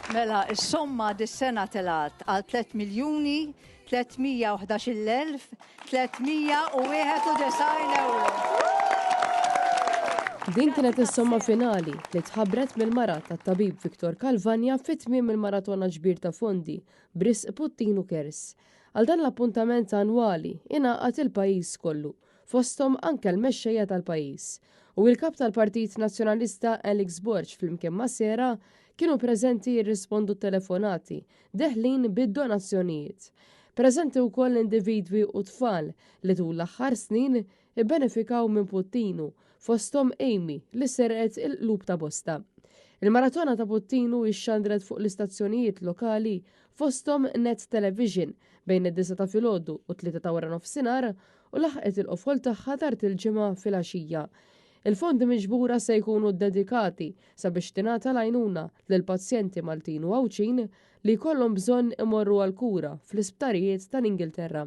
Mela, is-somma dis-sena telgħet għal 3,311,391 ewro. Din kienet is-somma finali li tħabbret mill-mara tat-tabib Victor Calvagna fi tmiem il-maratona ġbir ta' fondi b'risq Puttinu Cares. Għal dan l-appuntament annwali ingħaqad il-pajjiż kollu, fosthom anke l-mexxejja tal-pajjiż. U il-Kap tal-Partit Nazzjonalista Alex Borg flimkien ma' Sera kienu preżenti jirrispondu t-telefonati deħlin bid-donazzjonijiet. Preżenti wkoll individwi u tfal li tul l-aħħar snin ibbenefikaw minn Puttinu, fosthom Amy li serqet il-qlub ta' bosta. Il-maratona ta' Puttinu ixxandret fuq l-istazzjonijiet lokali fosthom Net Television bejn id-disgħa ta' filgħodu u t-tlieta ta' waranofsinhar u laħqet il-qofol tagħha tard il-Ġimgħa filgħaxija. Il-fondi miġbura se jkunu ddedikati sabiex tingħata l-għajnuna lil pazjenti Maltin u Għawdxin li jkollhom bżonn imorru għall-kura fl-isptarijiet tal-Ingilterra.